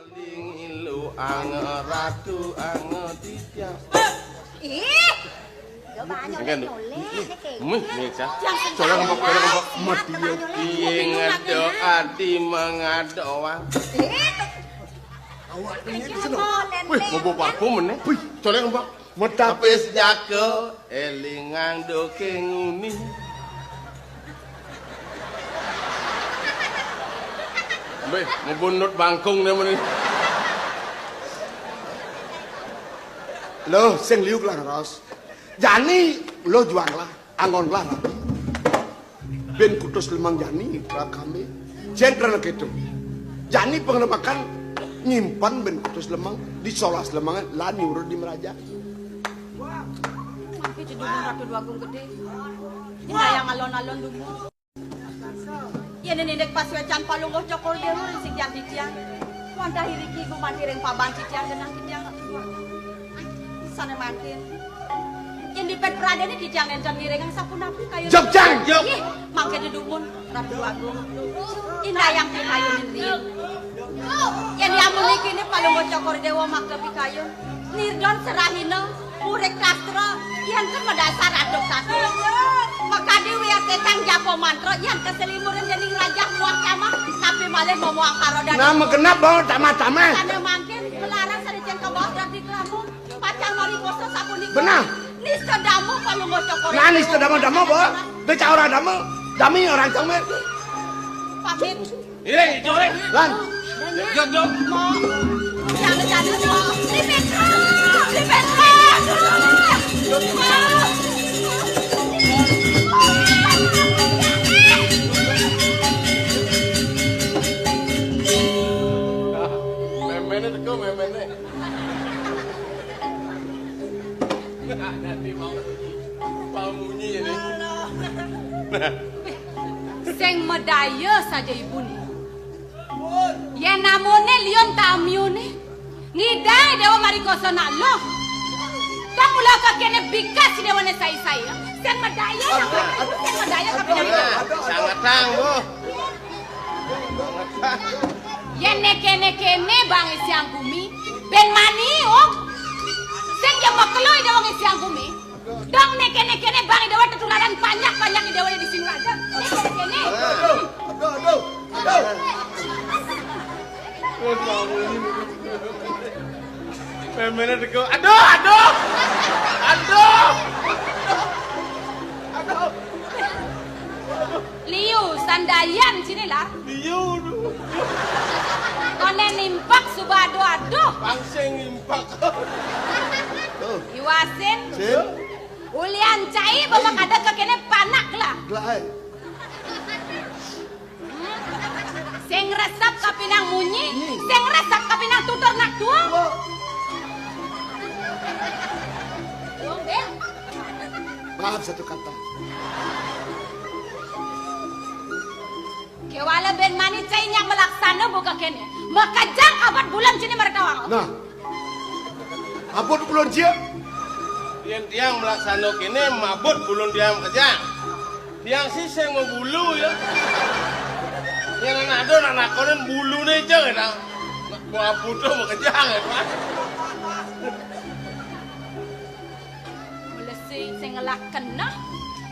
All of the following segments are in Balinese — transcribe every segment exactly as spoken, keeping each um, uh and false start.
Ling ilu ang ratu ang titiang. Ih, yo banyak. Enggak, noleh, Nduk. Nih, nih, Cak. Jangan colek kembok, colek kembok. Mati yo. Iye ngado ati mengadoan. Ih. Awak ini seneng. Wih, mau bawa parfum nih. Wih, colek kembok. Metapis jaka, elingang doke nguni. Mbeh, ngebunut bangkung dia meni. Loh, sing liuk lah, Ros. Jani, lo juang lah. Anggon lah, Rabi. Ben kutus lemang jani, Rakambe. Jentral gitu. Jani pengelemakan nyimpan ben kutus lemang, disolas lemang, lan nyuruh di meraja. Mangke cedumun Ratu Dwagung Gede. Indayang alon-alon dumun. Yen nindek pasuecan Palungguh Cokor Dewa ring sikian titiang. Wantah iriki gumanti ring paban titiang genah titiang. Sane mangkin. Yen dipet pradene titiang nenten mirengang sapunapi kayun. Jog, jang! Jog! Ih, mangke dedumun, Ratu Agung. Indayang pikayun ring. Yen yamun niki ne Palungguh Cokor Dewa makta pikayun. Nirdon serahina, murik kastra, yen kan madasar aduk sastra. Makadi wias tetang japa mantra, yen keselimuran dening rajah muah kamah, tapi malih memuang karodan. Nah, magenap bawa tamah-tamah. Sane mangkin, melarang sane cengkebos dan diklamu. Pacang mari kosa sapunika. Benah. Nista dama Palungguh Cokor. Nah, nista dama-dama, Bo. Dia cak orang dama. Dami orang cang, Mer. Pamit. Iring, ijo, iring. Lan. Jog, jog. Mo. Jangan, jangan, mo. Di Petra. Di Petra. Memene teko, memene. Dadi mau, mau munyi ini. Sing madaya saja ibune. Yen namune liun tamyune, ngidang Dewa Marikoso nak luh. Tong mula kekene bikas si Dewane sai-sai, ya. Sing madaya nak, sing madaya kabinane. Sangetang, Bu. Yen ne kene-kene bang Ida Hyang Gumi, ben mani, oh. Sing ya makelo Ida Hyang Gumi. Dong ne kene-kene bang Ida Dewa tetularan panjak-panjak Ida Dewa di sini raja. Ne kene-kene. Aduh, aduh, aduh, aduh. Memene teko. Aduh, aduh. Aduh. Aduh. Liu, sandayan sini lah. Liu. Kone nimpak suba aduh, aduh. Pangsing nimpak. Iwasin. Sin. Ulian cai bawa kada kekene panak lah. Gelai. Sing resep kapinang munyi, sing resep kapinang tutur nak tua. Maaf satu kata. Kewala ben mani cai nyak malaksana buka kene. Makejang abot bulan sini mertawang. Nah. Abot bulan cia. Yen tiang malaksana kene, mabot bulan tiang makejang. Tiang sih sing ngabulu ya. Yen anak ado nak nakonin bulune aja ya. Nak buah butuh makejang ya, Pak. Melesi sing ngelak kena.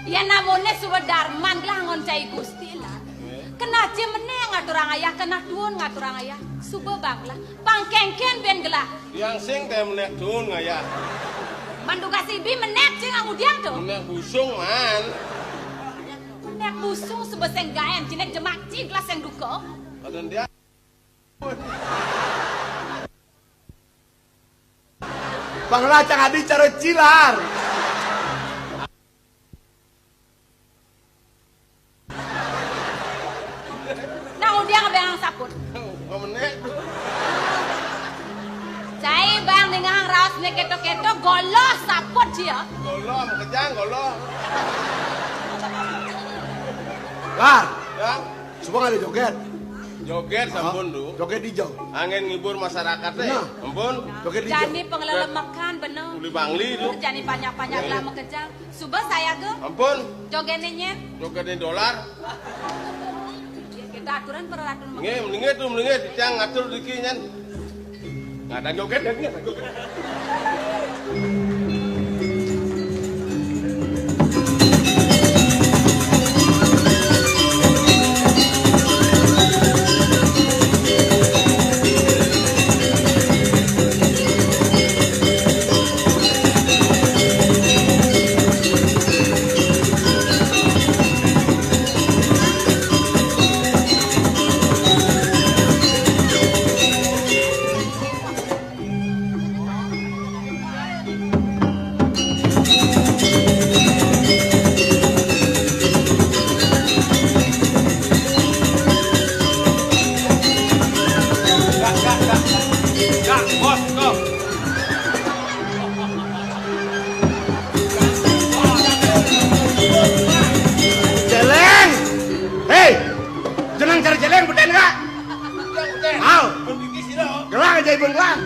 Ya namune suba darman lah ngon cai Gusti lah. Kena aja meneh ngaturang ayah, kena tuun ngaturang ayah. Suba bang lah. Pangkengken ben gelah. Yang sing teh menek tun ngaya. Man duka sibi menek sing angudiang tu. Menek busung man. Menek busung sebeseng gaen, cinek jemak ciglas yang duka. Kadang dia. Bangla cang adi cara cilar. Nah, udah ngebengang saput. Ngemenek. Cai bang ningahang raos ne keto-keto, goloh saput cia. Goloh, makejang, goloh. Lah. Ya. Semua ada joget. Joget sampun, Du. Joget hijau. Angin ngibur masyarakat, eh. Nah. Ampun. Joget hijau. Jani pengelelemekan, bener. Uli Bangli, Du. Jani panjak-panjak lah makejang. Suba saya ke. Ampun. Jogetnya nyet. Jogetnya dolar. Kita aturan peraturan. Nggih, mlingit, Du, mlingit. Cang ngatur diki nyen. Nah, dan joget, dan joget. Celeng. Hei, jeneng cari celeng, beden nggak? Aw. Gelang aja ibu gelang.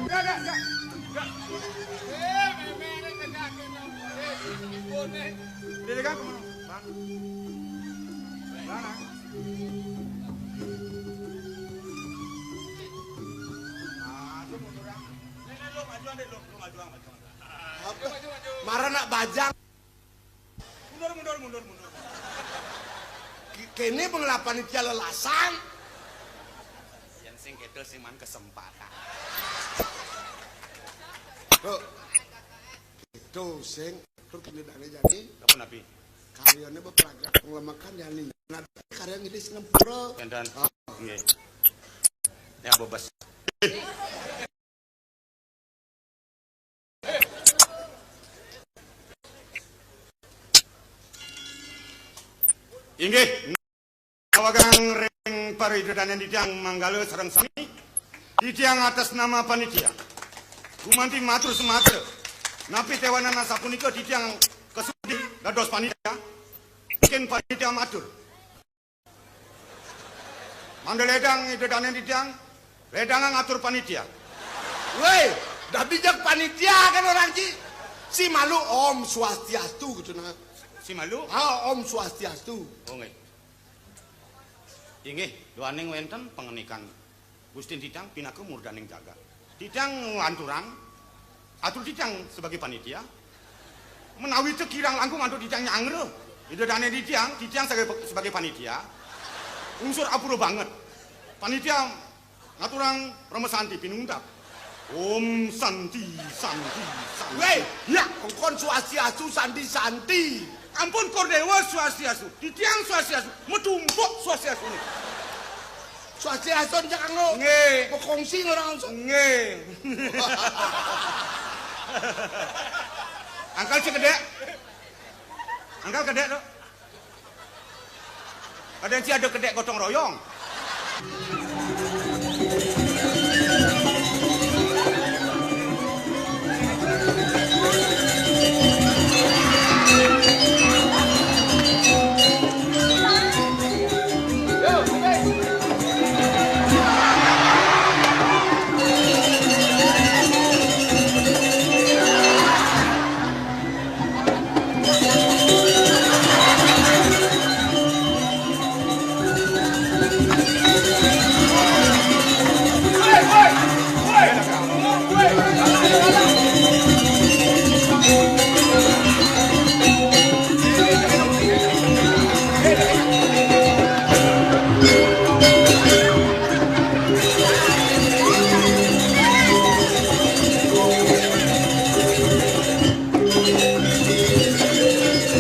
Udah, udah, udah. Udah, udah, kemana? Bang. Bang. Ah, lu mundur, ah. Nih, nih, lu majuan deh, lu, lu majuan, majuan. Apa? Maju, maju, maju. Marah nak bajang. Mundur, mundur, mundur, mundur. Ki-, kene pengelapan panitia lelasan. Yang sing gitu sing man kesempatan. Tuh. Itu sing tur kendedane jani. Apa nabi? Karyane bepragrak penglemekan jani. Nah, karya ngilis ngempura. Enten. Ah. Nggih. Ya bebas. Inggih, ngawagang ring paridanan titiang manggala sareng sami. Titiang atas nama panitia gumanti matur sumatra. Napi tewanan asapunika titiang kesudi dados panitia. Mungkin panitia matur. Mangda ledang ida dane titiang, ledang ngatur panitia. Woi, dah bijak panitia kan orang ji. Si malu Om Swastiastu gitu nah. Si malu? Ah, Om Swastiastu. Oh, nggih. Inggih, duaning wenten pangenikan Gustin titiang pinaka murdaning jagat. Titiang nglanturang atur titiang sebagai panitia. Menawi teu kirang langkung antuk titiang nyangra. Ida dane titiang, titiang sebagai, sebagai panitia. Unsur apura banget. Panitia ngaturang Parama Santi pinungkap. Om Santi, Santi, Santi. Weh, ya, engkon Swastiastu, Santi, Santi. Ampun, Kordewa Swastiastu. Titiang Swastiastu. Metumpuk Swastiastu. Swastiastu cak anu. Nggih. Bekongsi orang langsung. Nggih. Angkal cek gedek. Angkal gedek, Dok. Kadang si ada kedek gotong royong.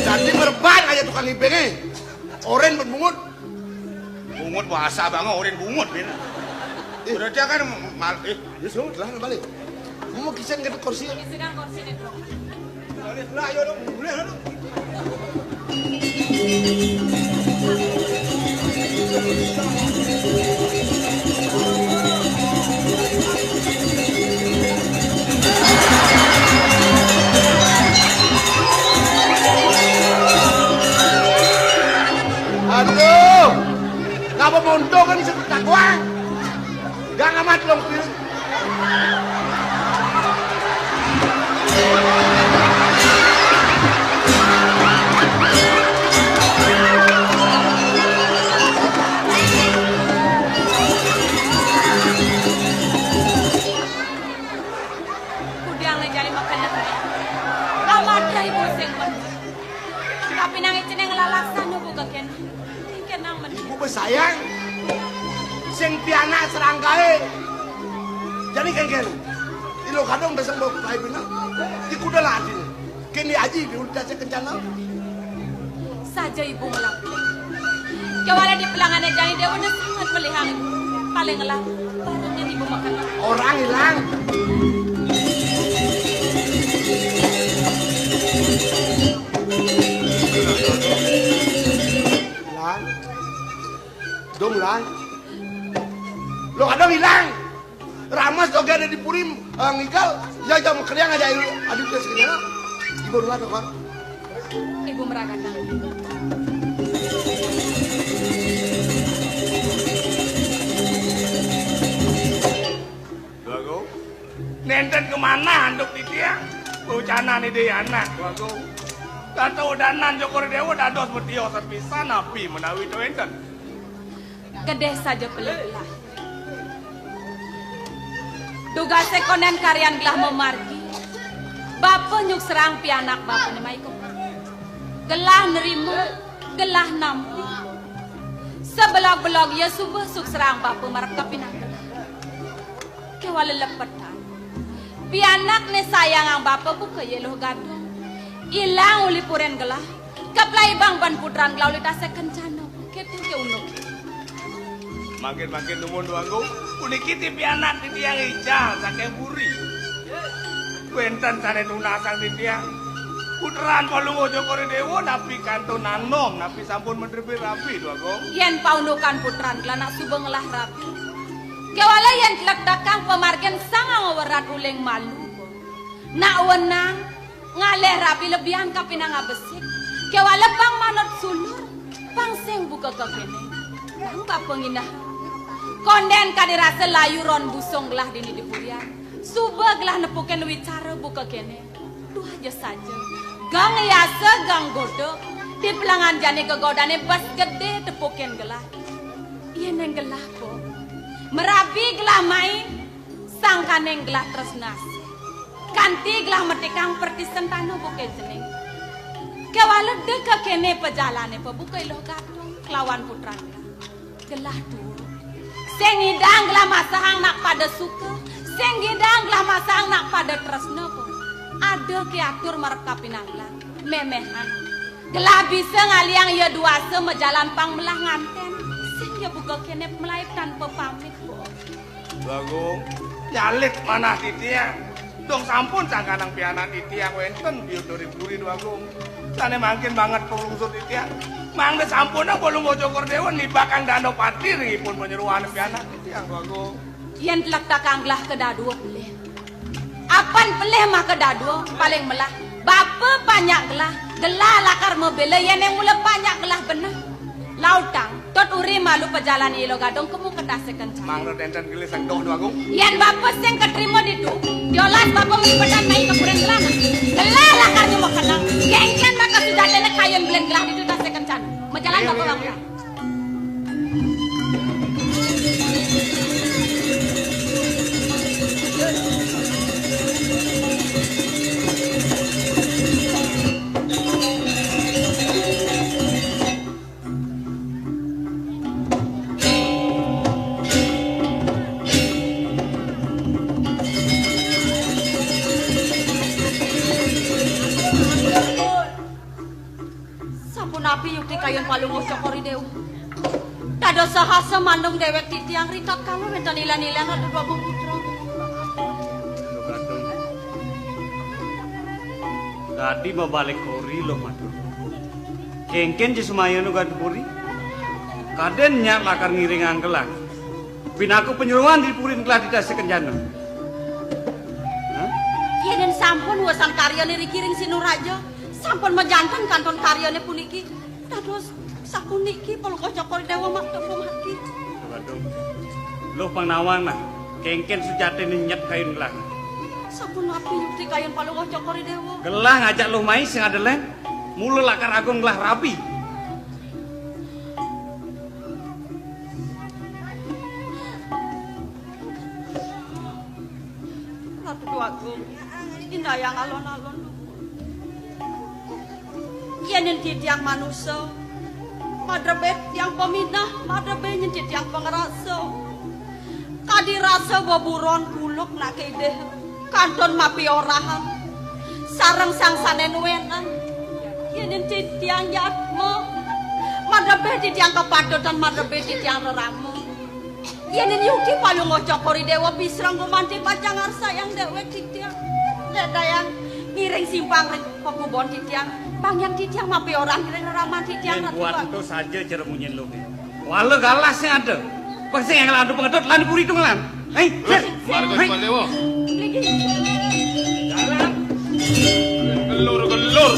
Dadi mereban aja tukang ipene. Oren bermungut. Bungut bahasa banget, oren bungut, Bin. Eh. Berarti kan mal, eh. Ya, sudah, lah, balik. Kamu mau kisen ke kursi? Kisen kan kursi nih, Bro. Balik, lah, ayo dong, boleh, ayo dong. Aduh, ngapa monto kan seperti takwang? Gak amat dong, Pil. Sayang, sing pianak serangkaé. Jani kénkén. Ilo Gadong beseng bawa kaé bina. Di kuda lagi. Kini aji di ulta saya kencana. Saja ibu ngelapin. Kewala di pelangannya jani dewa sangat melihang ibu. Paling ngelap. Barunya ibu makan. Orang hilang. Hilang. Dong, Lan. Lo kadang hilang. Ramas joget ada di Purim, eh, ngigal. Ya, jam keriang aja, ayo. Aduh, dia segini, no. Ibu dulu, kok. Ibu meragakan. Dwagung, nénten kemana anduk titiang? Ucanan Ida anak, Dwagung. Kata udanan Cokor Déwa dados metios pisan napi menawi to énten. Gedé saja pelih gelah. Dugasé kondén karyan gelah mamargi. Bapa nyukserang pianak bapané mai kemari. Gelah nerima, gelah nampi. Sebelog-belog ia suba sukserang bapa marep kapinang gelah. Kewala lepetan. Pianak né sayangang bapa buka ia Luh Gadong. Ilang uli purin gelah. Kaplai bang ban putran gelah uli tasih kencana. Kéto ké unduk. Mangkin-mangkin nuwun, Dwagung. Puniki ti pianak titiang ical saking puri. Wénten sané tunasang titiang. Putran Palungguh Cokor Déwa napi kantun anom, napi sampun madrebé rabi, Dwagung. Yén paundukan putran gelah nak suba ngelah rabi. Kewala yén tlektekang pamargin sang ngwerat uling malu. Nak wenang ngalih rabi lebihan kapinang abesik. Kewala pang manut sulur, pang sing buka kekéné. Pang bapa nginah. Kondén kadi rasa layu ron busung gelah dini di purian. Suba gelah nepukin wicara buka kéné. Duh aja saja. Gang yasa, gang goda. Di pelangan jani gegodané bes gedé tepukin gelah. Yén neng gelah, Pok. Merabi gelah mai, sangkaning gelah tresna. Kanti gelah metikang pertisen tanah buka jening. Kewala da kekéné pejalané pabuka Luh Gadong kelawan putran gelah. Gelah tuur. Sing ngidang gelah masahang nak pada suka, sing ngidang gelah masahang nak pada tresna, Pok. Ada ké atur marep kapinang gelah. Méméhan. Gelah bisa ngaliang ia duasa majalan pang melah ngantén. Sing ia buka kéné malaib tanpa pamit, Pok. Dwagung, nyalit manah titiang. Dong sampun sangkanang pianak titiang wénten biut duri puri, Dwagung. Sané mangkin banget pangungsur titiang. Mangda sampunang Palungguh Cokor Déwa nibakang Danapati ring ipun panyeroan pianak titiang, Dwagung. Yén tlektekang gelah kadadua pelih. Apan pelih maka dadua, paling melah. Bapa panjak gelah, gelah lakar mabéla yén yang mula panjak gelah beneh. Lautang, tot uri malu pajalan ia Luh Gadong kemu ketasih kencana. Mangda nénten gelis engdoh, Dwagung. Yén bapa sing katrima ditu, diolas bapa mipedan mai ka purin gelah. Gelah lakar nyuma kenang. Kéngkén maka sujatiné kayun belin gelah ditu tasih kencana. Majalan bapa bangsa. Sapunapi yukti kayun Palungguh Cokor I Déwa? Dados sahasa mandung déwék titiang ri tatkala wénten ilan-ilan Ratu Dwagung Putra. Dadi mabalik kori, Luh Matur. Kéngkén ja semaya nu Gandapuri? Kadén nyak lakar ngiringang gelah. Pinaka panyeroan di purin gelah di tasih kencana. Hah? Yéning sampun wésan karyané riki ring Sinuraja, sampun majanten kantun karyané puniki. Dados sapuniki Palungguh Cokor I Déwa makta pamati. Luh pang nawang nah, kéngkén sujatiné nyet kayun gelah. Sapunapi yukti kayun Palungguh Cokor I Déwa? Gelah ngajak Luh mai sing ada lén, mula lakar agung gelah rabi. Ratu Dwagung, indayang alon-alon. Yéning titiang manusa, Madrebé tiang paminah, madrebé nyen titiang pangrasa. Kadi rasa beburon kuluk nak idih, kantun mapiorahan. Sareng sang sané nuénan. Yén titiang jatma, madrebé titiang kapatutan, madrebé titiang rerama. Yén yukti palungguh cokor I Déwa pisreng gumanti pacang ngarsayang déwék titiang. Lédayang ngiring simpang ring pakubon titiang. Panggihan titiang mapiorahan ring reraman titiang. Yén Ratu buat Agung. Ento saja cara munyin lo. Wala galah sing ada. Pasti yang lantu pengetut lan puri tunggalan. Hei, sir. Marga Hei. Cuma Déwa. Mriki. Jalan. Gelur-gelur.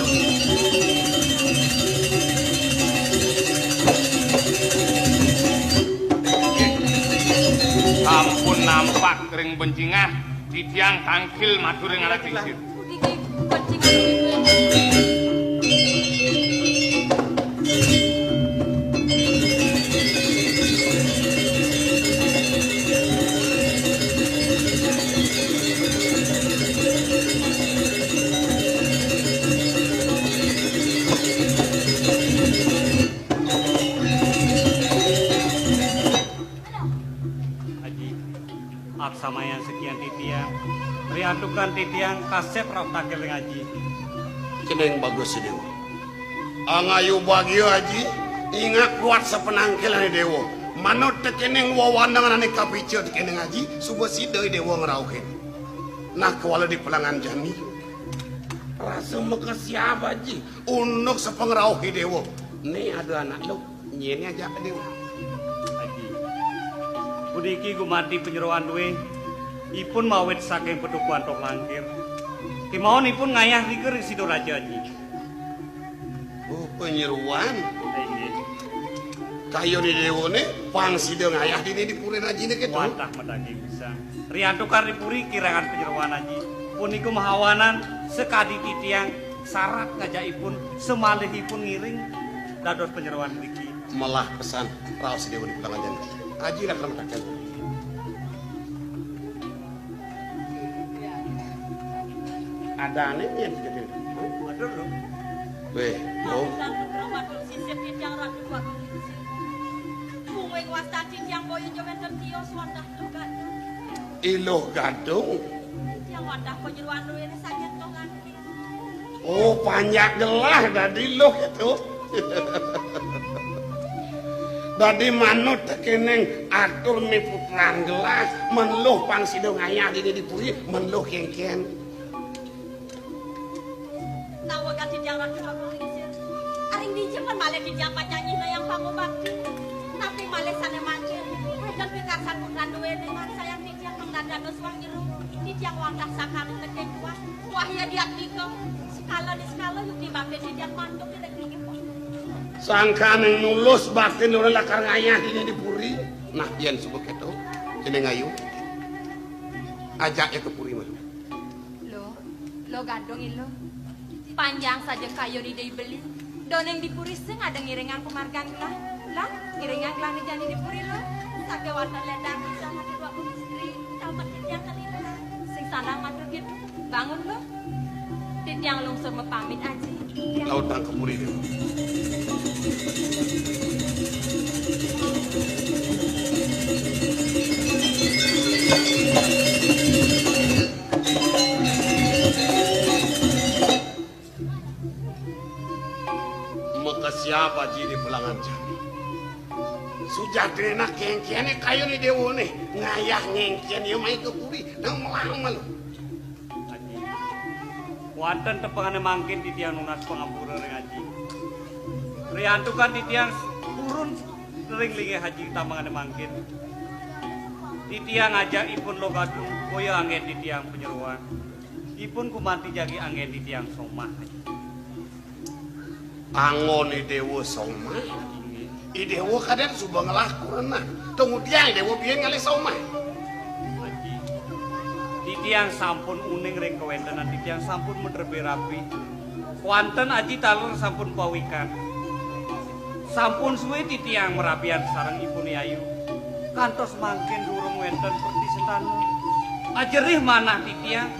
Sampun nampak ring bencingah, titiang tangkil matur ring anak lingsir. Aji, aksamayang sekian titiang, riantukan titiang kasép rauh tangkil ring Aji. Kéning bagus Déwa. Angayu bagia Aji, ingat kuat sapanangkilané Déwa. Manut tekéning wewanengan ané kapica tekéning Aji, suba sida Déwa ngrauhin. Nah, kuala di pelangan jani. Rasa makesiab Aji, unduk sapangrauh Déwa. Né ada anak lu. Nyén ajak Déwa. Aji. Puniki gumanti panyeroan dué, ipun mawit saking Padukuhan Toh Langkir. Kémaon ipun ngayah rika ring Sidaraja, Aji. Oh, panyeroan. Inggih. Kayun Déwané pang sida ngayah dini di puri Ajiné kéto. Wantah madaging pisan. Riantukan di puri kirangan panyeroan, Aji. Punika mahawanan sakadi titiang sarat ngajak ipun, samalih ipun ngiring dados panyeroan mriki. Melah pesan raos Déwa di Pelangan Jani. Aji lakar mataken. Adané nyén kita. Matur, Lho. Wéh, Lho. Matur sisip titiang Ratu Agung Lingsir. Mungguing wastan titiang boya ja wénten tios wantah Luh Gadung. Ih, Luh Gadung. Titiang wantah panyeroan duéné saking Toh Langkir. Oh, panjak gelah dadi Luh kéto. Dadi manut kéning atur miputran gelah, mén Luh pang sida ngayah dini di puri, mén Luh kénkén. Nawegang titiang Ratu Agung Lingsir. Aring dija pan malih titiang pacang nyinayang pangubakti. Napi malih sané mangkin, wénten pikarsan putran duéné ngarsayang titiang mangda dados wang jero. Titiang wantah sakaning tekéning tuah. Wahya diatmika. Sekala niskala yukti bakti titiang mantuk di negeri. Sangkaning nulus bakti nulus lakar ngayah dini di puri. Nah, yén suba kéto, kéné ngayu. Ajak ia ka puri, Mas. Luh, Luh Gadung, Luh. Panjang saja kayun Ida I Beli. Duaning di puri sing ada ngiringang pamargan gelah. Lah, ngiringang gelahné jani di puri, Luh. Sakéwanten ledang bisa matur wa istri, tamat titiang kalintang. Sing sandang matur kéto. Bangun, Luh. Titiang lungsur mapamit, Aji. Lautang ka puri, Déwa. Makesiab Aji di Pelangan Jani. Sujatiné nak kénkéné kayun Déwané, ngayah ngéngkén ia mai ka puri, nang melah malu. Aji. Wantah tepengané mangkin titiang nunas pangampura ring Aji. Riantukan titiang purun ring linggih Aji tepengané mangkin. Titiang ajak ipun Luh Gadung, boya anggén titiang panyeroan. Ipun gumanti jagi anggén titiang somah. Anggon I Déwa somah. I Déwa kadén suba ngelah kurenah. Tumudiang I Déwa biyen ngalih somah. Aji, titiang sampun uning ring kawéntenan titiang sampun madrebé rabi. Kéwanten Aji taler sampun pawikan. Sampun sué titiang marabian sareng ipun Yayu. Kantos mangkin durung wénten perdisetan. Ajerih manah titiang,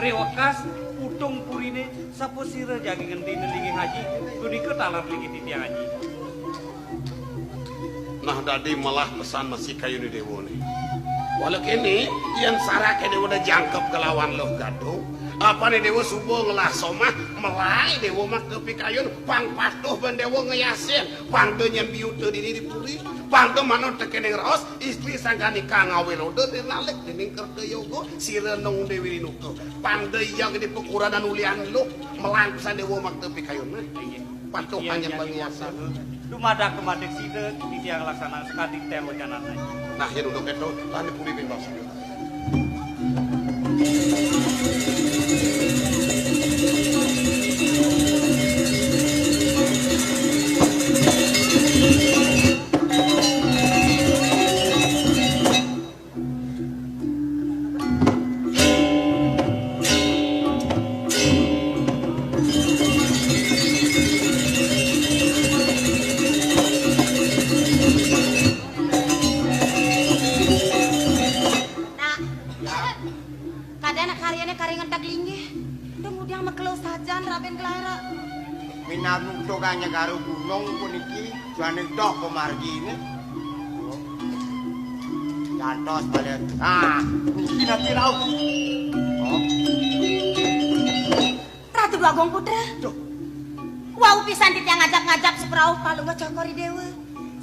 riwekas putung puriné, sapasira jagi ngendini linggih Aji, punika taler linggih titiang Aji. Nah, dadi melah pesan masih kayuné Déwa né. Wala kéné, yén saraké Déwa da jangkep kelawan Luh Gadung, apané Déwa suba ngelah somah, melaé Déwa makta pikayun, pang patuh ban Déwa ngeyasin, pang da nyén biuta dini di puri, pang da manut tekéning raos, istri sangkanika ngawé loda di lalik dening kerta yoga, sira nung Déwi Rinuka, pang da iya gedé pakuranan ulian luh, melah pesan Déwa makta pikayun. Nah, patuh. Iya, panjang jadi bang ngiyasan. Dumadak kemadik sida, titiang laksana sakadi teng wacanan. Nah, yén udah kéto, lan dipuri bebas. Nak, kadén karyané kari ngedeg linggih. Dong udiang makelo sajan rabin gelaira. Minab nutuganya garu gunung puniki, jane doh pamargine. Jantos balik. Ah, niki nanti rauh. Oh. Ratu Dwagung Putra. Duh. Wau pisan titiang ngajap-ngajap saprauh palungguh Cokor I Dewa.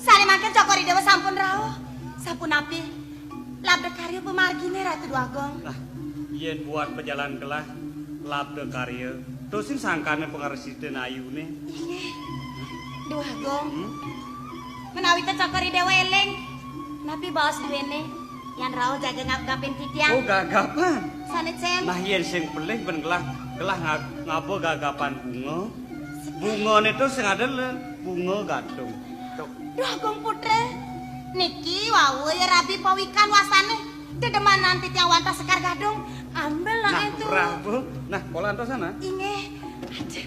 Sane mangkin Cokor I Dewa sampun rauh. Sapunapi? Labda karya pamargine, Ratu Dwagung. Nah, yen buat pajalan gelah, labda karya, to sing sangkane pangarsita ayune. Inggih. Dwagung. Hmm? Menawi ta Cokor I Dewa eling, napi baos duene? Yan rauh jaga ngap-ngapin titiang. Oh, gagapan. Sane, Cen? Nah, yen sing pelih ben gelah, gelah nga-, ngaba gagapan bunga. Bungane to sing ada le, bunga gadung. Dwagung Putra, niki wau ya rabi pawikan wasane. Dedemanan titiang wantah sekar gadung. Ambil lah. Nah, itu. Prabu. Nah, pola antosan, ah. Inggih. Aduh.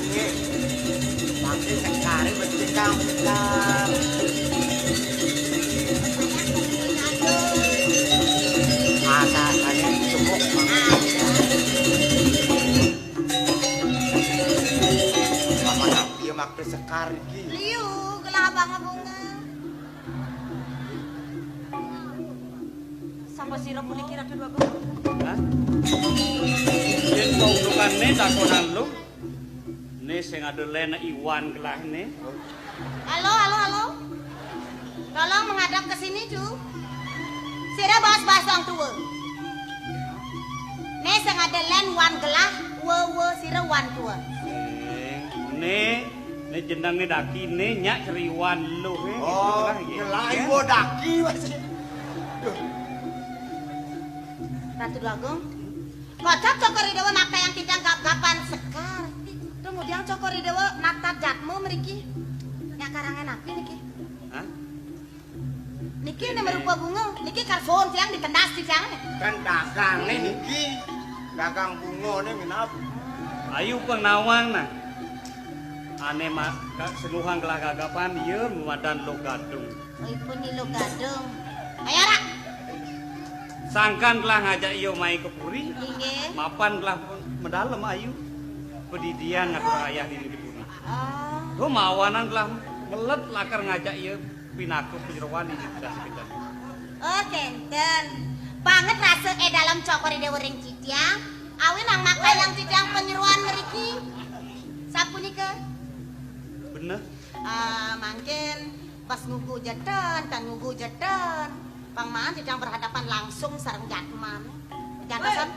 Nggih. Pakai sekare becik kampung. Asasane cukup. Sama napi ya makta sekar iki? Liu, gelah abang bunga. Sapa sira puniki, Ratu Dwagung? Hah? Yen paundukane takonan lu, ne sing ada len Iwan gelahne. Halo, halo, halo. Tolong menghadap ke sini, Ju. Sira baos-baos wong tua. Ne sing ada len wan gelah, we, we, sira wan tua. Eh, ne, ne jeneng ne daki, ne nyak ceriwan lu, eh. Oh, gitu lah, ya. Nyelai gua daki masih. Duh. Ratu Dwagung. Kocap Cokor I Dewa makta yang titiang gap-gapan sekar. Kemudian Cokor I Dewa nata jatmu meriki. Nyak karangan api niki. Hah? Niki ne merupa bunga, niki karson tiang ditendas titiang ne. Kan dagang ne niki. Dagang bunga ne minab. Ayu pang nawang nah. Ane ma-, ka-, senuhang gelah gagapan, iya madan Luh Gadung. Oh, ipun ni Luh Gadung. Ayo, Rak. Sangkan gelah ngajak iya mai ke puri. Inggih. Mapan gelah medalem ayu. Pedidian ngatur ayah dini di puri. Oh. Tuh mawanan gelah melet lakar ngajak iya pinaka panyeroan dini dasi kencan. Oh, kenten. Banget rasa eh dalam Cokor I Dewa ring titiang. Awin nang makayang titiang panyeroan mriki. Sapunika? Bener. Ah, mangkin pas ngugu jeten, tan ngugu jeten. Pang maan titiang berhadapan langsung sareng jatman. Jantosan?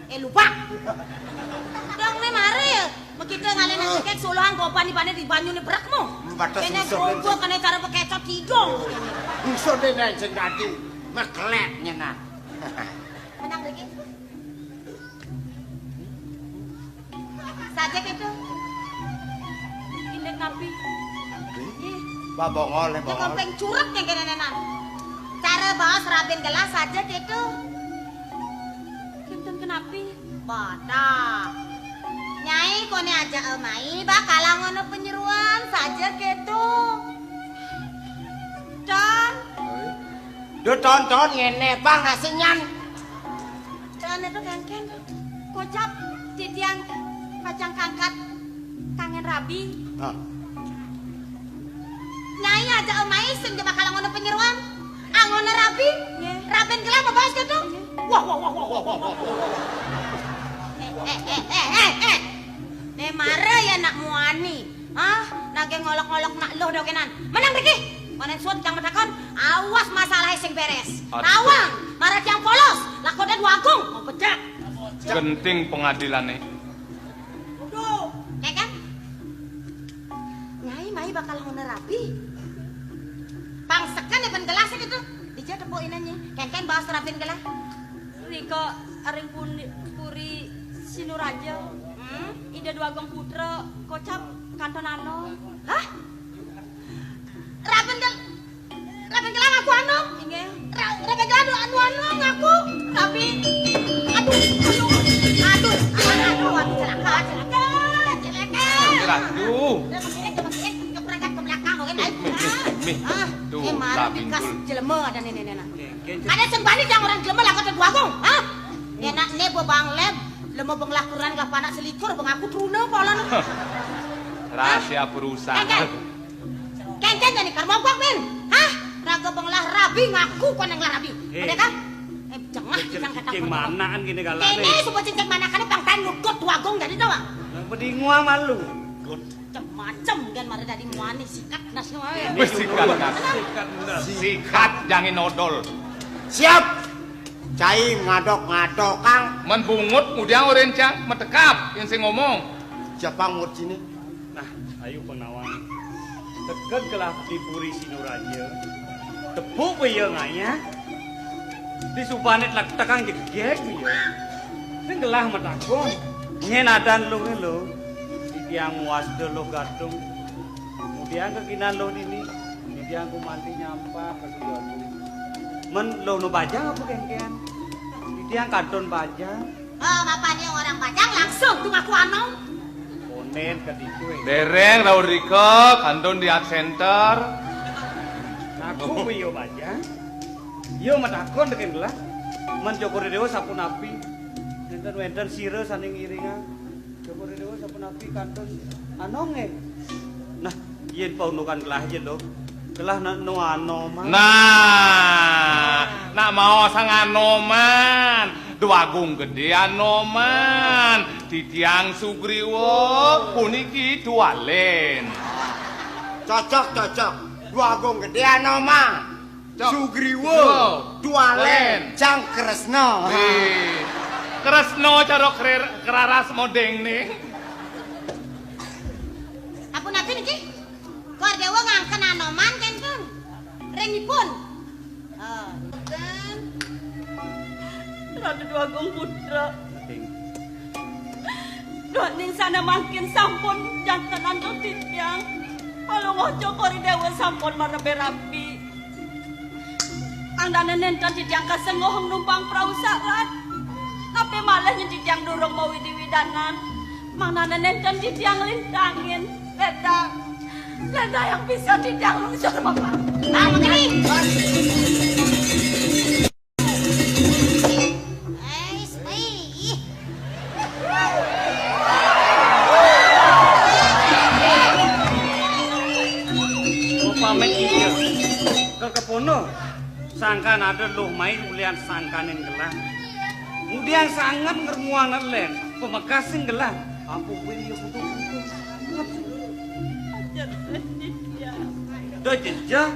Eh, lupa. Dong, ne mare ya. Makita ngalih nang kek suluhan gopan ibane di banyu ne brekmu. Batas kene usul, gombok, kene cara bekecot hidung. Usul ne sing dadi meklet nyenah. Menang lagi. Saja gitu. Indik napi? Ih. Babongol, ya, bongol. Kompeng curek yang kene nenan. Cara baos rabin gelas saja gitu. Kinten kenapi? Pada. Nyai kone aja emai, bakalang ono penyeruan saja gitu. Dan Duh, ton-ton ngene, Bang, asinyan. Tane to kangken. Kocap titiang pacang kangkat kangen rabi. Hah. Cak omahe sing bakal ngono penyeruan. Angon rabi. Nggih. Rabin gelah apa baos gitu? Nggih. Wah, wah, wah, wah, wah, wah, wah. Eh, eh, eh, eh, eh, eh. Ne mara ya nak muani. Ah, nage ngolok-ngolok nak loh dokenan. Menang mriki. Konen suwet kang medakon, awas masalahe sing beres. Aduh. Tawang, mara tiang polos, lakone Dwagung, mau bedak. Genting pengadilane. Duh, kayak kan? Nyai mai bakal ngono rabi. Pang seken ya ben gelas gitu. Dija tepuk inenye. Kengken baos rabin gelah. Rika aring puni-, puri Sinuraja. Hmm? Ida Dwagung Putra kocap kanton ano. Hah? Rabin gel-, rabin gelah ngaku ano? Inggih. Ra-, rabin gelah anu, anu, anu ngaku. Tapi, aduh, aduh, aduh, aduh, aduh, celaka, celaka, celaka. Aduh. Udah, masih, masih, keprek ke belakang, oke, baik. Mih, mih, mih. Ah, tuh, eh, marah lah, bikas pinggul. Jelema ada nenek-nenek. Ada sing bani yang orang jelema lah kata Dwagung, hah? Enak ne bo Bang Leb, lemo benglah kuran lah panak selikur, beng aku truna polan. Rahasia perusahaan. Kengken. Kengken jani kar mogok, men. Hah? Raga benglah rabi ngaku kon yang lah rabi. Eh. Ada kan? Eh, jengah. Cincin, jangan kata cincin apa-apa. Manaan gini galak. Kene nih. Suka cincin manakane bang tan nukut Dwagung jadi tau, Bang? Nang pedingua malu. Macem-macem kan mara dadi muani sikat nas wae. Wis sikat nas. Sikat nas. Sikat jangin odol. Siap. Cai ngadok-ngadok, Kang. Men bungut ngudiang oren cang metekap yen sing ngomong. Siapa ngut sini? Nah, ayo penawang. Teged gelah di puri Sinuraja. Tepuk ya ngaya. Di subane tlek tekang jegeg ya. Sing gelah metakon. Nyen adan lu nge lo. Di tiang muas de lo gadung. Kemudian kekinan lo dini. Di tiang ku mandi nyampah ke sudahku. Men lo no bajang apa kengken? Di tiang kantun bajang. Oh, bapak ni orang bajang langsung tu ngaku ano. Konen ketiku. Dereng Raurika kantun di art center. Aku ku yo bajang. Yo metakon deken gelah. Men Joko Dewa sapunapi. Wenten-wenten sira saning iringan. Joko Dewa sapunapi kantun anonge. Nah, yen paunukan gelah yen lho. Gelah nak no Anoman. Nah, nak mau sang Anoman. Dwagung Gede Anoman. Titiang Sugriwa puniki Dualen. Cocok, cocok. Dwagung Gede Anoman. Cok. Sugriwa, Sugriwa, Dualen, Dualen. Jang Kresna. Wih. Kresna cara krer-, keraras modeng nih. Ampun, ampun, niki. Kor Dewa ngangken Anoman, kenten. Ringipun. Oh, kenten. Ratu Dwagung Putra. Ding. Duaning sana mangkin sampun janten antuk titiang. Palungguh Cokor I Dewa sampun marebe rabi. Mangdane nenten titiang kasengguh numpang prau sarat. Tapi malih yen titiang durung mawidi-widanan. Mangdane nenten titiang lintangin. Ledang. Ledang yang bisa titiang lungsur, Bapak. Nah, begini. Ais, wih. Upamit iya. Kekepono. Sangkan ada luh mai ulian sangkaning gelah. Ngudiang sanget ngrunguang len. Pamekasing gelah. Ampun kuwi ya kudu kudu sanget. Ajar, Raden, ya. Do jejeh.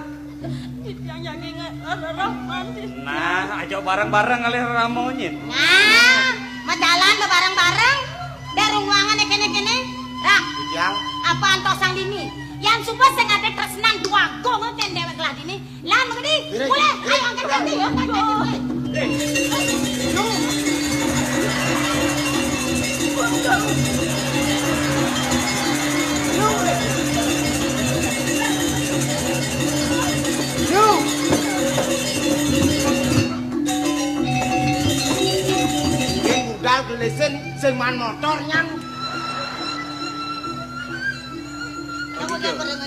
Titiang yakin ngarahman, Titiang. Nah, aja bareng-bareng ngalih rerama nyin. Nah, majalan bareng-bareng. Darung wangane kene-kene. Rak. Titiang. Apa antosang dini? Yang sumpah sing ate tresnan Dwagung ten dewek lah dini. Lan mengedi. Mulai, ayo angkat kaki, angkat kaki. Lu. Sing budal gelisin, sing man motor nyang.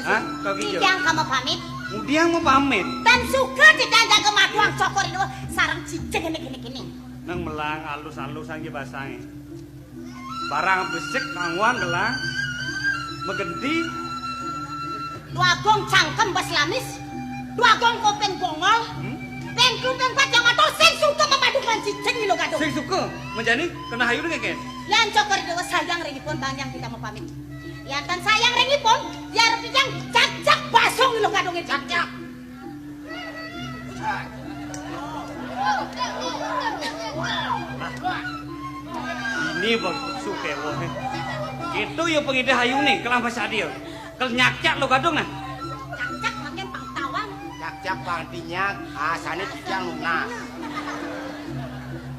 Hah? Kau gitu? Titiang kamu pamit. Ngudiang mau pamit. Dan suka titiang jaga maduang Cokor I Dewa sareng cicing ini, ini, ini. Nang melang alus-alusan ki basange. Barang besik kangguan gelang. Megenti. Dwagung cangkem bes lamis, dwagung kuping bongol, ping telu ping pat yang matur sing suka memadukan cicing Ilo Gadung. Sing suka, menjani kena hayu ning kene. Yan Cokor Dewa sayang ringipun banyang kita mapamit. Yan tan sayang ringipun, biar yang cacak basung Ilo Gadung ini. Cacak. Ini bang suke wong. Itu ya pengide hayu nih, kelam sadia. Kel nyakcak lo gadung nah. Cak-cak makin pangtawan. Cak-cak pangtinyak, asane tijang lunas.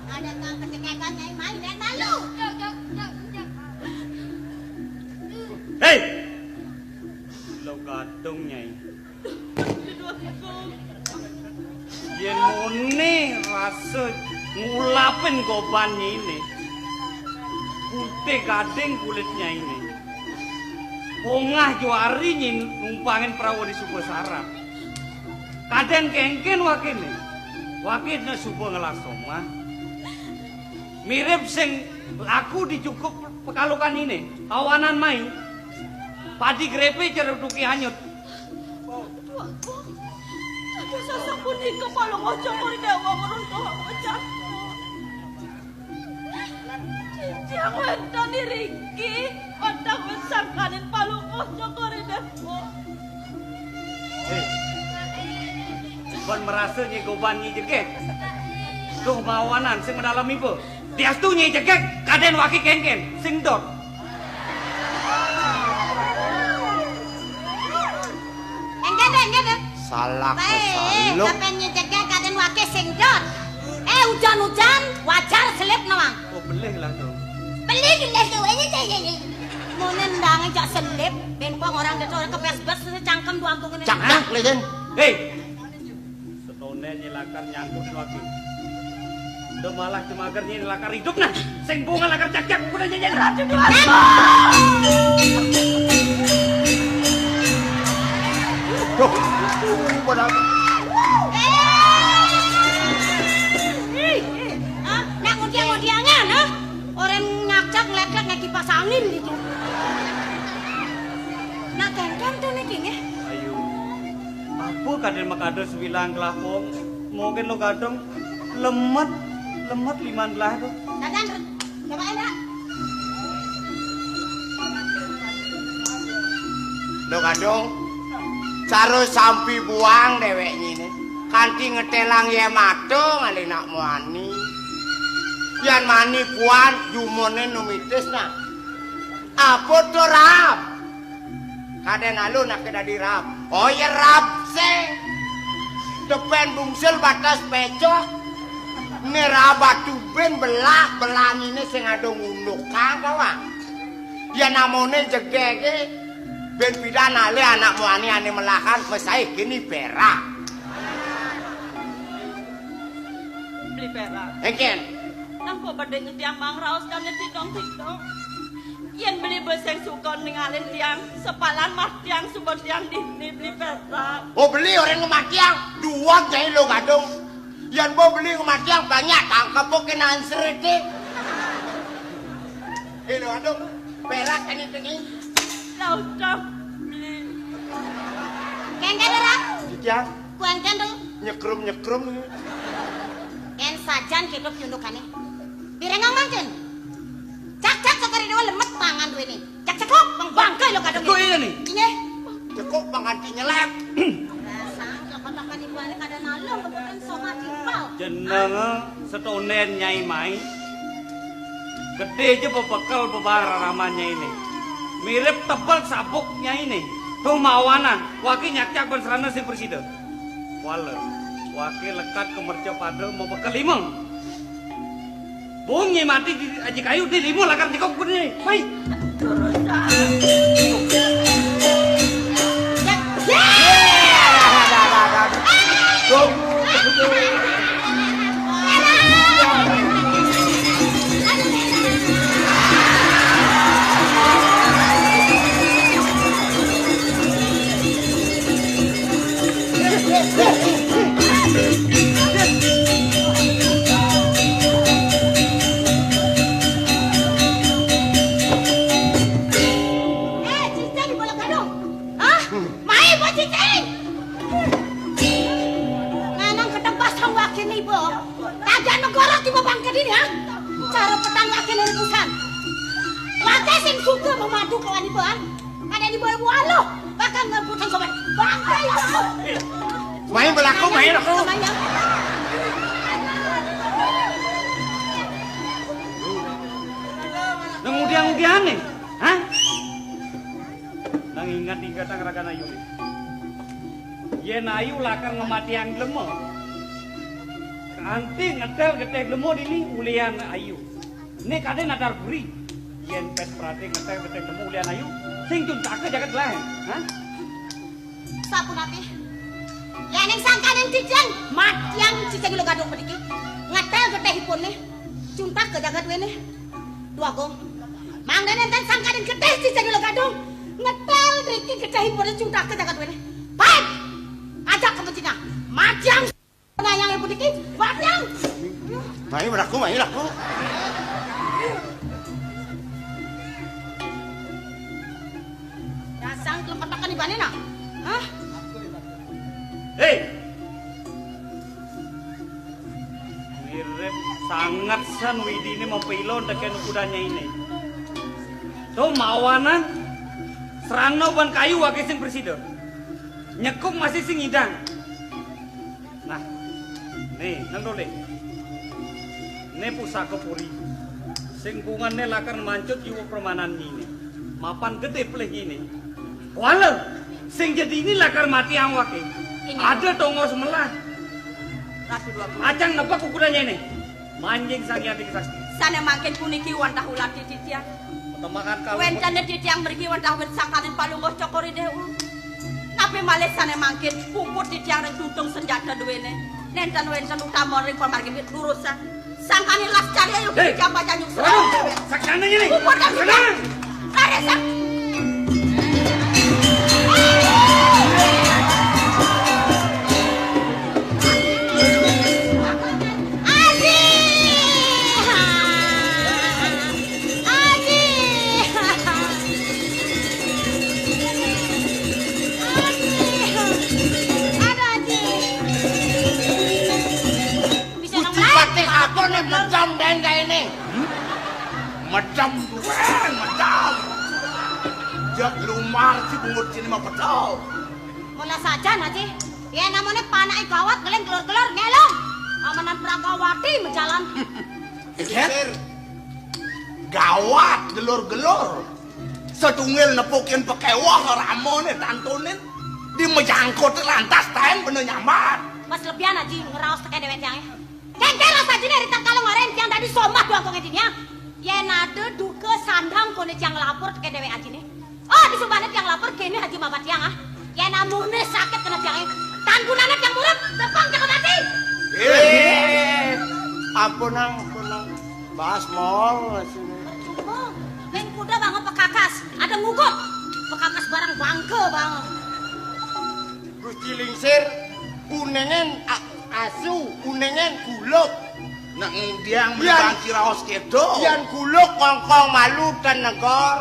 Ada kang pencekekan nyai mai dan malu. Hei! Lo gadung nyai. Yen mone rasa ngulapin goban nyine, putih gading kulitnya ini. Pongah juari nyin numpangin perahu di Suba Sarap. Kadang kengken wakine. Wakine Suba ngelas omah. Mirip sing laku dicukup pekalukan ini. Awanan mai. Padi grepe cerutuki hanyut. Aduh, aduh, sasapunika Palungguh Cokor I Dewa ngruntuh wecana. Cicing wénten iriki, wantah wit sangkaning Palungguh Cokor I Dewa. Hei, kon merasa nyi goban nyi jegeg. Duh, bawanan sing medalem iba. Diastu nyai jegeg, kaden waki kengken, sing dot. Enggak deh, enggak deh. Salah. Baik, kesaluk. Kapan nyai jegeg, kaden waki sing dot. Eh, hujan-hujan, wajar selip nawang. Oh, belih lah tuh. Belih, belih tuh, ini saya ini. Mau nendang aja selip, bengkong orang dia tuh orang kebes-bes, cangkem dua angkung ini. Cangkem, legen. Hei, Setonen nyelakar nyangkut lagi. Udah malah cemager nyelakar hidup nah. Sing bunga lakar cak-cak udah nyanyi. Ratu Dewata. Duh. Padahal Eh, eh, ah, nak ngudiang-ngudiangan, ah. Orang nyakcak ngelek-lek nggak kipas angin gitu. Nah, kengkeng tuh nih, King, ya. Ayo. Apa kadén makados wilang kelapong? Mungkin lo gadong lemet, lemet liman belah tuh. Dadan, coba enak. Lo gadong, cara sampi buang dewek nyine. Kanti ngetelang ye mato ngalih nak muani. Yan mani puan jumone numitis nah. Apa to rap? Kadén alun ake dadi rab. Oh ya rab sing. Depen bungsil batas pecok. Né rab batu ben belah, belangine sing ada ngunduk kang kawang. Ya namone jegege ben pidan alih anak muani ane melahan mesai kini perak. Beli perak. Engken. Nang kok bedeng tiang mangraos kane tidong-tidong. Yen beli beseng suka ningalin tiang, sepalan mah tiang suba tiang dini beli perak. Oh, beli orang ngematiang, dua jai lo gadung. Yen bo beli ngematiang banyak tangkep bo kena ansrete. Eh, lo gadung, perak tani tani. Lah udah beli. Kengken ora? Tiang. Kuengken tuh. Nyekrum-nyekrum. Yen sajan hidup yundukane. Pirengang mangkin. Cak-cak sekali dua lemet pangan duwe ni. Cak cekok bang bangkai lo kadang. Kok iya nih? Iya. Cekok pangan nyelep. Sang kok kotakan ibu ane kada nalung kemudian soma timpal. Jeneng setonden nyai mai. Gede aja bebekel bebar ramanya ini. Mirip tebel sabuknya ini. Tuh mawanan, waki nyakcak ben serana sing presida. Wale, waki lekat ke merca pada mau bekel limeng. Bung nyai mati di aji kayu di lima lakar jekok gede. Mai. Eh, cincin di bola gadung. Hah? Mai Cara petang laki lari pusan. Laki sing suka memadu kawan ibu, ah. Ada di bawah buah lo. Bakal ngebutan sobat. Bangkai lo. Main belaku, main aku. Nang udiang-udiang nih, hah? Nang ingat-ingat nang rakan ayu nih. Yen ayu lakar ngematiang glema. Kanti ngetel geteh glema dini ulian ayu. Nek ade nadar buri. Yen pet perate ngetel geteh glema ulian ayu, sing tuntake jagat laen, hah? Sapunapi? Yen ning sangkaning titiang matiang cicing lo gadung mriki. Ngetel getehipun nih. Cuntak ke jagat wene. Duh Agung. Mangda nenten sangkaning geteh cicing lo gadung. Ngetel mriki getehipun cuntak ke jagat wene. Baik. Ajak ke bencina. Matiang nayang ibu diki. Matiang. Mai beraku, mai beraku. Dasar kelempetakan ibane nah. Hah? Hei. Mirip sanget san widine mempilon teken ukudannya ini. Tuh mawanan serangno ban kayu wage sing presida. Nyekuk masih sing ngidang. Nah, nih, nang dole. Nih pusaka puri. Sing bungane lakar mancut yuwa permanan ngene. Mapan gede pelih ngene. Kuala, sing jadi ini lakar mati awake. Ini. Ada tongos melah. Ratu dua puluh. Acang nebak ukurannya ini. Manjing Sang Hyang Diki Sakti. Sane mangkin puniki wantah ulati titiang. Petemahan kalau wentene titiang mriki wantah wit sangkaning palungguh Cokor Dewa. Napi malih sane mangkin puput titiang ring tuntung senjata duwene. Nenten wenten utama ring pamargi wit lurusan. Sangkane las carya yuk. Hei, jamba janyuk waduh, serang. Sakjane ini. Puput dan senjata. Tenang. Lari, Sang. Aji! Aji! Aji! Ada Aji! Bisa nang Gusti mati. Patih apa nih medam dendeng ini? Medam duwen, medam. Jak lumar si bungut sini mah betul. Mula saja, Aji. Ya namanya panake gawat, ngeling gelor-gelor, ngelong. Amanan Pragawati mejalan. Sir, gawat gelor-gelor. Setunggil nepukin pekewah ramone tantunin. Di mejangkut lantas taen bener nyambat. Mas lebihan Aji ngeraos teke dewek tiange. Kengkel asa Aji nih rita kalau ngaren tiang tadi sombah doang kong Aji nya. Yen ada duka sandang kone tiang lapor teke dewek Aji nih. Oh, disubane tiang lapor kene Aji mabat tiang ah. Yen amune sakit kena tiange. Tan gunane tiang murut, tepang tiang mati. Eh, ampun nang, ampun nang. Bahas mol sini. Percuma. Ning kuda banget pekakas, ada ngugut. Pekakas barang bangke banget. Gusti Lingsir, kunengen a-, asu, kunengen guluk. Nak ngudiang beli yan bangki raos kedo. Yan guluk kongkong malu ten negor.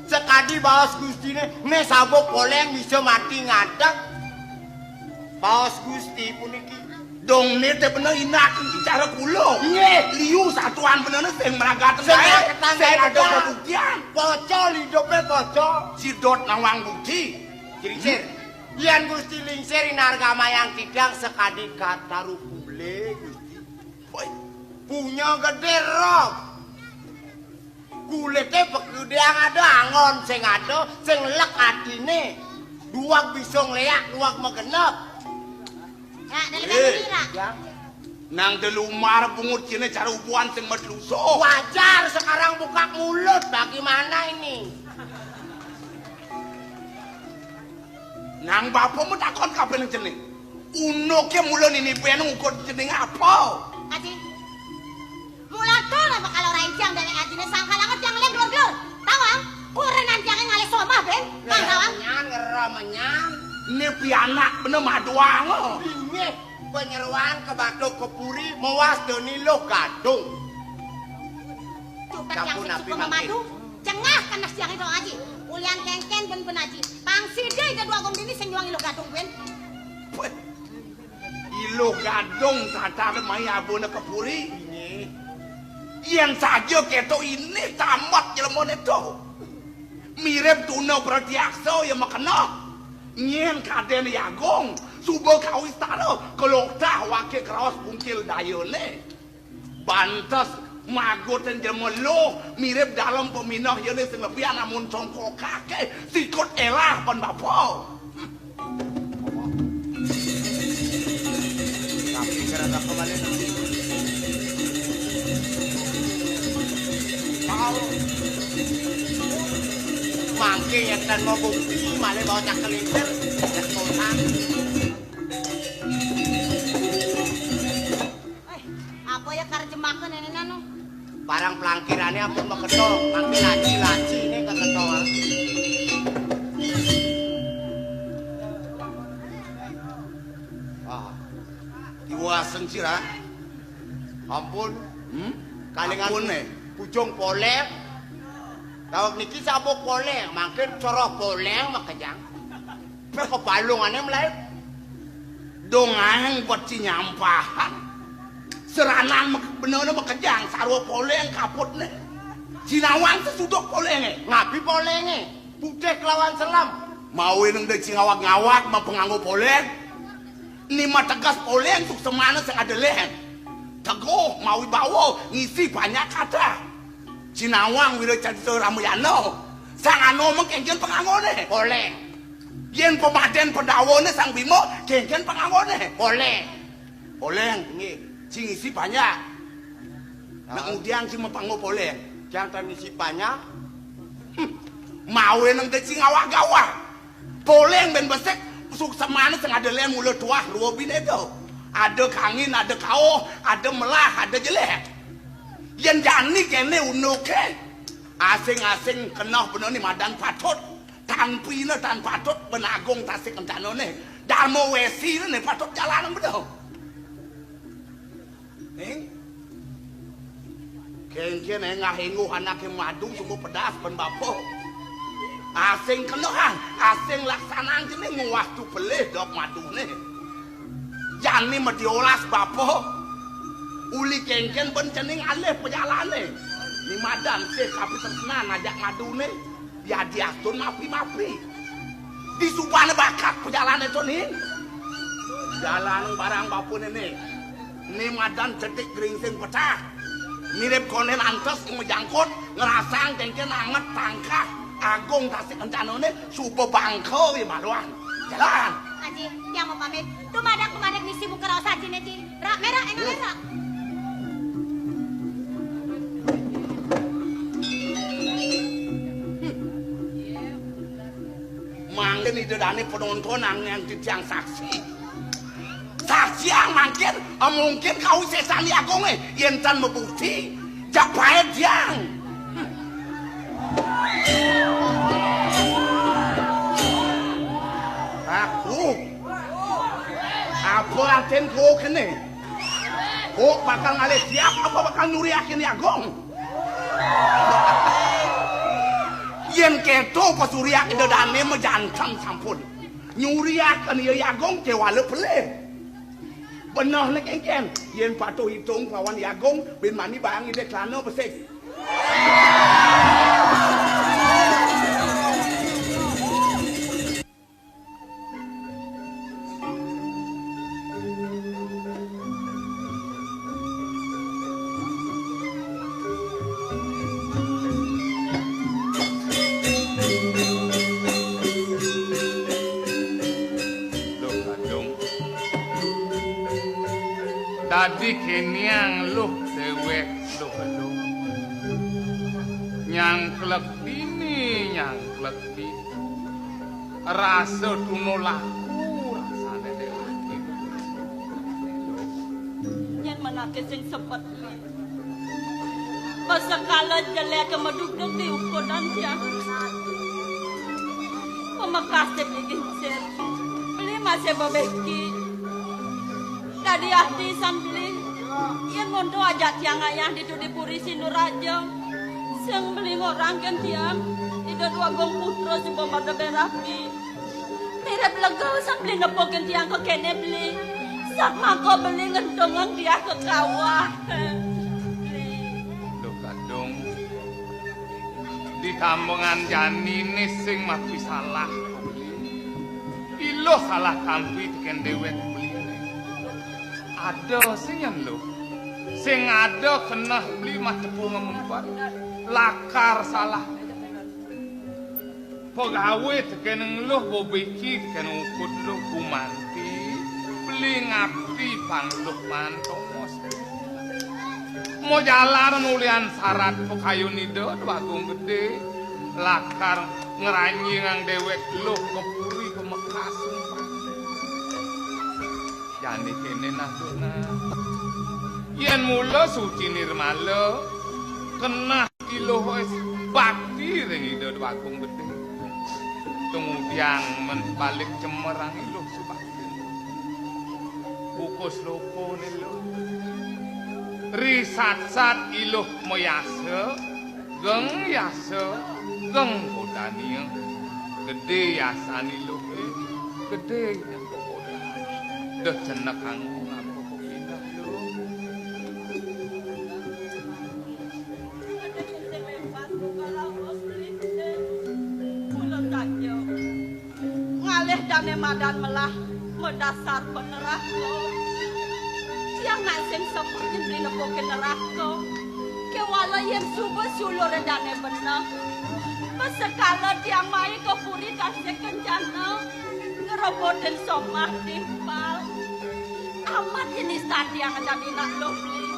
Sekadi baos Gustine, ne sabuk poleng bisa mati ngadeg. Baos Gusti puniki. Dong ne te bener inak iki cara kula. Nggih. Liu satuan bener sing meragat sing bae. Sing ada pembuktian. Pocol hidupe pocol. Sidot nawang bukti. Ciri-cir. Yan Gusti Lingsir inargamayang tidang sekadi kataru kule Gusti. Woi. Punya gede roh. Kulite pegedang ada angon sing ada sing lek atine. Duwag bisa ngleak, duwag megenep. Ya, dari eh, tadi, Ra. Ya. Nang delumar bungut kene cara ubuan sing medluso. Wajar sekarang buka mulut. Bagaimana ini? Nang bapakmu takon kabeh nang jeneng. Unuke mula nini ben ngukur jeneng apa? Aji. Mula to lah bakal ora enjang dewek ajine sangkalangan tiang lek glur-glur. Tawang, kurenan tiange ngalih somah, Ben. Nah, tawang. Menyan, ngera menyan. Ini pianak bener maduang. Inggih, penyeruan ke Batuk ke Puri, mewas doni lo gadung. Cukup yang sing suka memadu, cengah kenes tiange dong, Aji. Ulian kengken ben-ben, Aji. Pang sida ida dua gong dini sing nyuangi lo gadung, Ben. Weh, Luh Gadung tatar mai abuna ka puri. Inggih. Yén saja kéto inggih tamat jelemané to. Mirib tuna pratyaksa ya makena. Nyén kadén Agung suba kawistara kalokah waké kraos bungkil dayané. Bantes magutin jelema luh mirib dalem paminah yané sing lebihan amun congkokaké sikut élah pan bapa. Tapi gara-gara kembali. Mangké yén tan mau bukti, malah bawa cak kelintir, cak kotak. Eh, apa ya karjemakan ini nanu? Barang pelangkirannya ampun maketo, mangké laci-laci ini keketo. Ah, diwaseng sira. Ampun. Hmm? Kalingan ampun, eh. Bujung poleng. Daweg niki sabuk poleng, mangkin coroh poleng makejang. Pé kebalungane mlaib. Dongahing buat cinyampahan. Seranan mek-, benene makejang sarwa poleng kaputne. Jinawang sesuduk polenge. Ngabi polenge. Putih kelawan selam. Mawi neng de cingawag-ngawag mapenganggo poleng. Ni mateges poleng suksemane sing ada lehen. Teguh mawi bawa ngisi banyak kata. Jinawang wira carita Ramayana. Sang ano mengkengken pengangone. Poleng. Yen pemaden Pandhawane Sang Bima, kengken pangangone. Poleng. Poleng. Nggih. Sing isi banyak. Nek ah, ngudiang sing mapanggo poleng. Jang tan isi banyak. Hmm. Mawe nang dadi sing awak gawah. Poleng ben besik, suksemane sing ada len mula tuah ruwa bineda. Ada kangin, ada kauh, ada melah, ada jelek. Yen jani kene unuke. Asing-asing kenah benoni madan patut. Tan pina tan patut ben agung tasik kencanane. Darma wesine patut jalan bedo. Ning. Kengken engah enguh anake madu sungguh pedas ben bapa. Asing kenah, asing laksanang jene nguwah tu pelih dok madune. Jani mediolas bapa. Uli kengken ben cening alih pejalane. Ni madan sih kapitresnan ajak madune. Yadiastun mapi-mapi. Disubane bakat pejalane to, Ning. Jalan barang bapune, Ning. Ni madan cetik geringsing pecah. Mirip konen antes sing mejangkut, ngerasang kengken anget tangkah. Agung tasik encanone, suba bangka wi maluan. Jalan. Aji, tiang mau pamit. Dumadak, dumadak misi muka raos ajine, Ji. Rak merah, enggak merah. Mangkin ida dane penonton nang yang titiang saksi. Saksi yang mangkin, eh, mungkin kau sesani agung, eh, yen tan mebukti, jak paet yang. Aku. Apa artin kok kene? Kok bakal ngalih siap apa bakal nyuriakin Agung? Yen keto pesuryak ida dane mejanten sampun. Nyuriaken ya Agung kewala pelih. Beneh nek engken, yen patuh hitung lawan Agung bin mani bang ide kelana besik. Luh Gadung. Dadi keniang luh dewek luh Gadung. Nyangklek dini, nyangklek dini. Rasa tuna laku rasane dewek. Yen menake sing sepet. Pasekala jelek madugdug di ukudan tiang. Pamekase beli gingsir. Beli masih bebeki. Dadi ati san beli. Yen ngondo ajak tiang ayah ditu di Puri Sinduraja. Sing beli ngorangken tiang. Ida dua gong putra suba pada berapi. Mirip lega san beli nepukin tiang ke kene beli. Satmangka beli ngentungang diah ka kawah. Duh, Kadung. Ditambengan janiné sing mapisalah, beli. Iluh salah tampi tekén déwék beliné. Ada sing yén luh. Sing ada keneh beli matepung ngempet. Lakar salah. Pegawé tekén luh, bobiki tekén ukud luh, gumanti beli ngabdi pang luh mantos. Mo jalan ulian sarat pakayun Ida Déwagung Gedé, lakar ngranjingang déwék luh ka puri pamekas sumpah. Jani kéné nah, Dona. Yén mula suci nirmala, keneh iluh wis bakti ring Ida Déwagung Gedé. Tumudiang men balik cemerang iluh subakti. Bukus lokoné luh. Risatsat iluh mayasa, geng yasa, geng kodania. Gedé yasan iluh, gedé kodan. Deh cenek kanggo ngapa pindah luh. Ngalih dané madan melah madasar paneraka. Tiang nak sing sempat nyembli nepukin neraka. Kéwala yén suba suluré dané beneh. Pasekala tiang mai ka puri Tasih Kencana. Ngrebutin somah timpal. Amat jenis tadi yang ada di nak luh beli.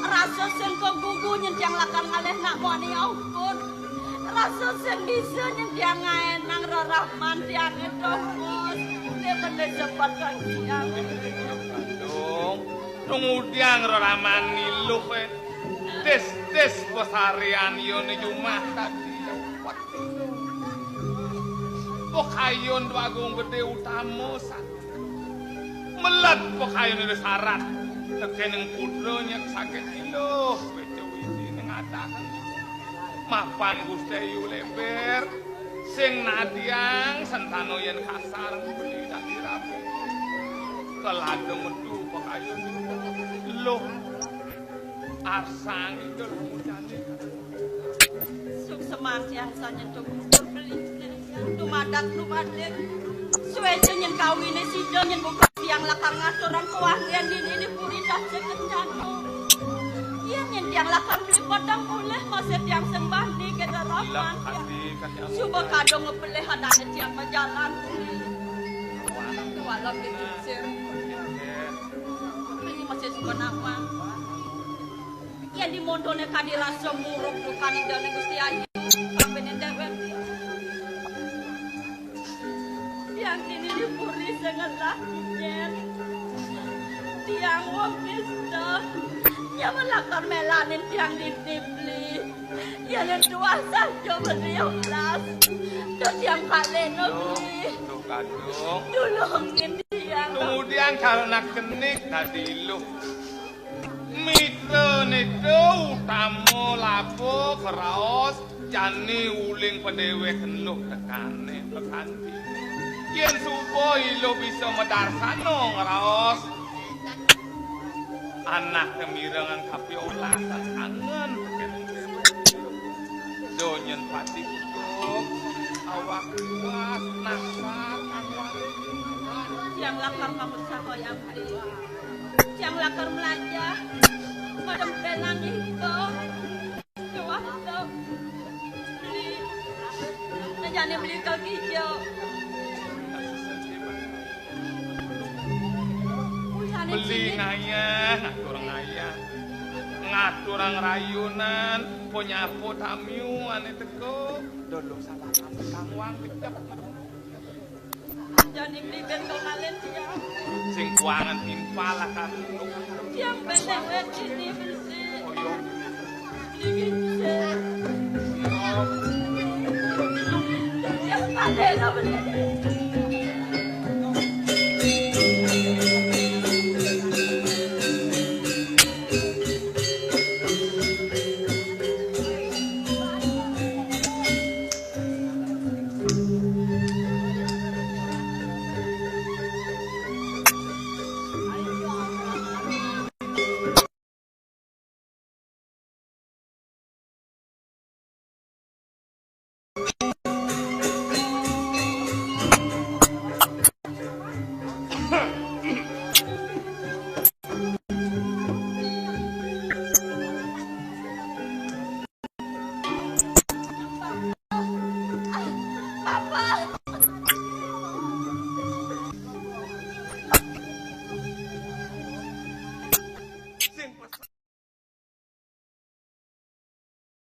Rasa sing kegugu nyén tiang lakar ngalih nak muani aukun. Rasa sing bisa nyén tiang ngaénang rerahman tiangé, Bos. Né bener sepat kang tiang. Dong, tumudiang rerahman iluh, é. Tis-tis pasarian yoné jumah tadi. Pakayun Déwagung Gedé utama satu. Melet pakayun ida sarat. Tekéning putra nyek sakit iluh. Béca widi ning adahan. Mapan Gusti Ayu Lémbér. Sing nadiang sentana yén kasar beli dadi rabi. Kelada metu pakayun. Luh. Arsang ida lamun jani. Sukseman tiang sané tutur beli. Tumadak tumadik. Suéca nyén kawiné sida nyén buka tiang lakar ngaturang kawangian dini di puri Tasih Kencana. Yén nyén tiang lakar beli padang mulih masih tiang sembah ni kéné roman tiang. Suba kadung ngepelih adané tiang majalan. Walau dikincir. Ini masih suba nawang. Yén di mondoné kadi rasa muruk dukané Gusti Ayu, kapining déwék. Tiang dini di puri sing ngelah nyén. Tiang wong nista. Nyaman lakar mélanin tiang dini beli. Yén tuah saja beli ulas. Terus tiang kaleno beli. Duh, Kadung. Tulungin tiang. Kemudian karena kenik tadi luh. Mitra neda utama laba keraos jani uling padéwék luh tekané pekanti. Yén suba iluh bisa madarsana ngraos anak kemirengan kapiolas angen. Donyen pati awak kuat nasar. Yang lakar kamu sakoyang. Yang lakar melajah. Madem pelang iko. Coba to. Beli. Nah, jani beli kaki jo. Beli ngayah, ngatur ngayah. Ngaturang rayunan, ponyapo tamiu ané teka. Dodok salah kang wang kecep. Jani beli ben kok ngalih tiang. Sing kuangan timpal lah kan. Tiang ben lewat sini beli. Oyo. Beli gincir. Tiang pada lo beli.